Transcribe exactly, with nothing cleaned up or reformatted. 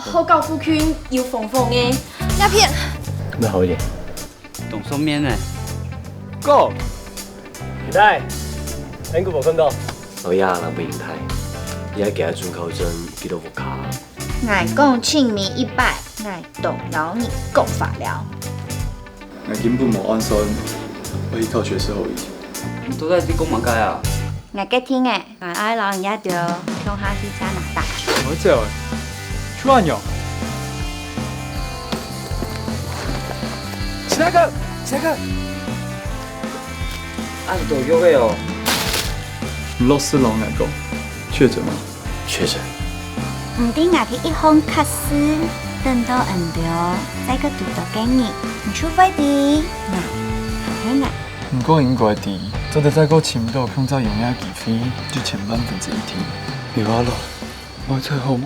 好搞附近有風風个。鸦片。那好一点。懂双面呢。Go！你带，N股我看到。哦呀，人不应该，你还给他准考证，给他屋卡。 𠊎講親民一擺，𠊎當摎你講法了。𠊎根本無按算，愛去考學士後醫。你到底在講麼个啊？𠊎決定个，𠊎愛摎你兜共下去加拿大。我走，去按樣。其他个，其他个。按到約个哦。你老實摎𠊎講，確診嗎？ 確實。毋知𠊎个一項考試，等到恁多，再過堵到个人，你就會知，𠊎，還係𠊎。毋過應該知，做得再過尋到抗戰有影个機會，就千萬分之一定。有啊咯，我最好無。